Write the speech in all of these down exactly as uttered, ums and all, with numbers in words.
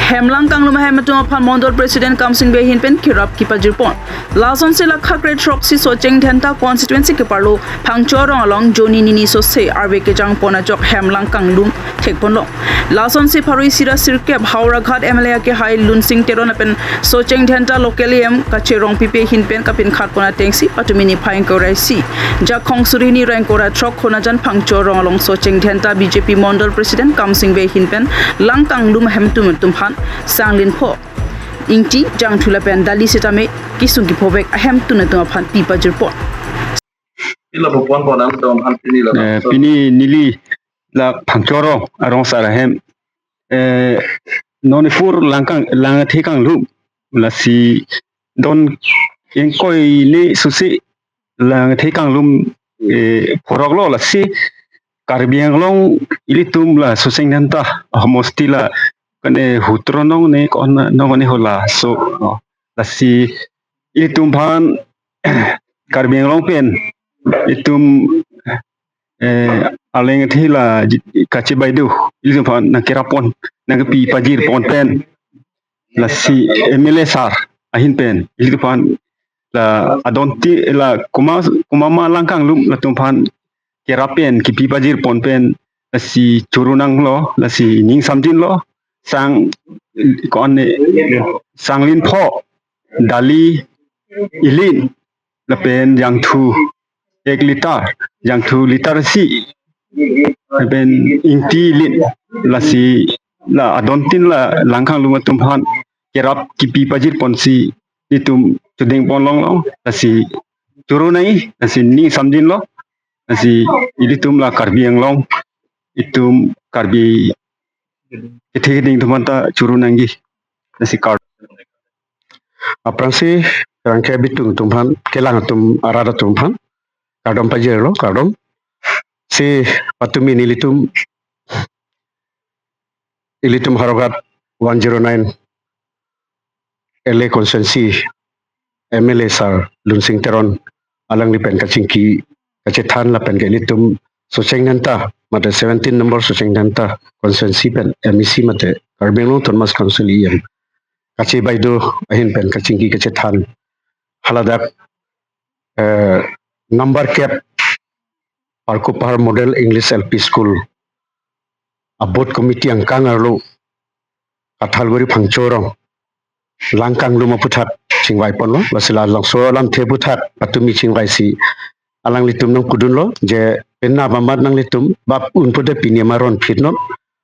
hem lang kanglum ahem atum aphan Mondol President Kamsing Bey ahin pen kerap kepajir pon. Lasonsi la khakre throksi Socheng Dhenta constituency keparlo Phangcho arong along joni nini sose arve kejang pon ajok hem lang kanglum thek ponlo. Lasonsi pharo isi ra sirkep Howraghat M L A akehai Lunsing Teron lapen Socheng Dhenta local E M Kache Rongpipi ahin pen kapinkhat pon atengsi patumi niphai ingkoi ra isi Jakhong suri hini ra ingkoi ra throk Khonajan Phangcho arong along Socheng Dhenta B J P Mondol President Kamsing Bey ahin pen lang kanglum ahem atum atum aphan sanglin pho, ingti, jangthu lapen dali sitame kesung kephovek ahem atum atum aphan pipajir pon. Ila po pon pon ang dom han pini la. Eh, pini neli la Phangcho arong, arong sar ahem. Eh, non ipur lang kang, lang athe kanglum. Lasi don ingkoi ni sose lang athe kanglum, eh, phorok lo, lasi Karbi Anglong ilitum la Socheng Dhenta homosti la kane hutro nong ne kon nong ne hola so, oh, lasi ilitum aphan Karbi Anglong pen itum, eh, aleng athe la ji-, kachebai do, ilitum aphan nangkerap pon, nangkepipajir pon pen, lasi M L A sar ahin pen ilitum aphan la adonti la kuma, kuma ma lang kanglum latum aphan kerap pen kepipajir pon pen lasi choro nanglo, lasi ning samjinlo, sang, ko-an ne, sanglin pho, dali ilin, lapen jangthu ek litre, jangthu litre isi, lapen ingti ilin, lasi la adontin la lang kanglum atum aphan kerap kepipajir ponsi itum chuding pon longlong, lasi choro nai, lasi ning samjinlo, lasi ilitum la Karbi Anglong, itum Karbi kethe keding atum aphanta choro nangji, lasi kar. Aphrangsi rangke bitung atum aphan, kelang atum arat atum aphan kardom pajirlo, kardom. Si patumi nelitum, ilitum Howraghat one zero nine L A constituency M L A sar Lunsing Teron alangli pen kachingki kachethan lapen ke ilitum Socheng Dhenta mate seventeen number Socheng Dhenta constituency pen M A C mate Karbi Anglong Autonomous Council E M Kache Baideo ahin pen kachingki kachethan haladak, eh, number kep Parkupar Model English L P School a booth committee angkang arlo Kathalguri Phangcho arong lang kanglum aphuthak chingvai ponlo, lasi la labangso alamthe aphuthak patumi chingvaisi alanglitum nangpudunlo je penap amat nanglitum bap un pude pini ama ron phit non,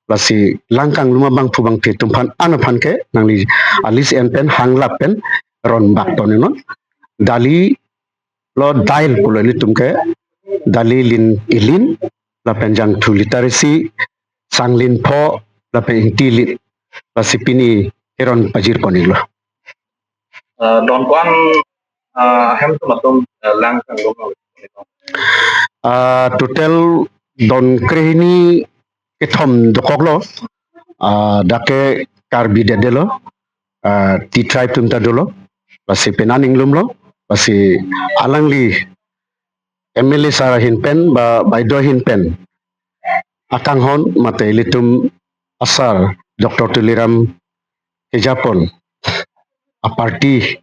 lasi lang kanglum abangphu bangphi atum aphan an aphan ke nangli a list en pen hanglap pen ron bak ton non. Dali lo, dal pulo ilitum ke, dali lin ilin, lapen jangthu litre isi, sanglin pho, lapen ingti ilin, lasi pini keron pajir pon iklo. Ah, don ko-an, ah, ahem atum atum, ah, lang kanglum lo? Ah, total don krehini kethom dokoklo. Ah, dak ke Karbi det detlo, ah, T tribe atum ta dolo, lasi penan inglumlo, lasi alangli M L A sar ahin pen ba Baideo ahin pen akanghon mate ilitum asar Doctor Tuliram kejapon a party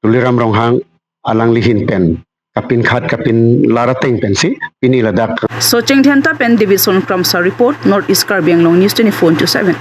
Tuliram Ronghang alangli ahin pen kapinkhat kapinlar ateng pensi pini ladak. Socheng Dhenta pen Davidson Kramsa report, North East Karbi Anglong News twenty-four into seven.